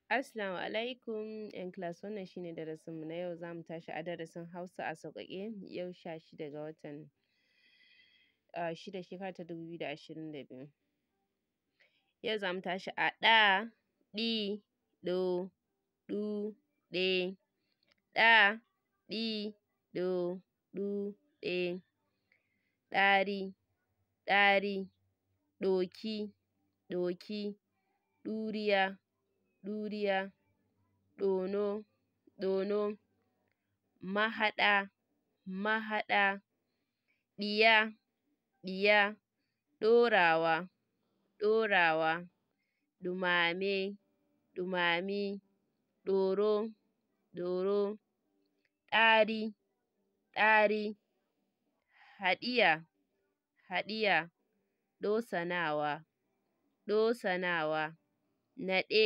Assalamu alaikum ‘yan class, wannan shine darasinmu na yau. Zamu tashi a darasin Hausa a sauƙaƙe, yau 16 ga watan 6, shekara ta 2022. Yau zamu tashi a ɗa, ɗi, ɗo, ɗu, ɗe. Ɗa, ɗi, ɗo, ɗu, ɗe. Ɗari, ɗari, ɗoki, ɗoki, ɗuriya, ɗuriya, ɗono, ɗono, mahaɗa, mahaɗa, ɗiya, ɗiya, ɗorawa, ɗorawa, ɗumame, ɗumami, ɗoro, ɗoro, ɗari, ɗari, haɗiya, haɗiya, ɗosanawa, ɗosanawa, naɗe.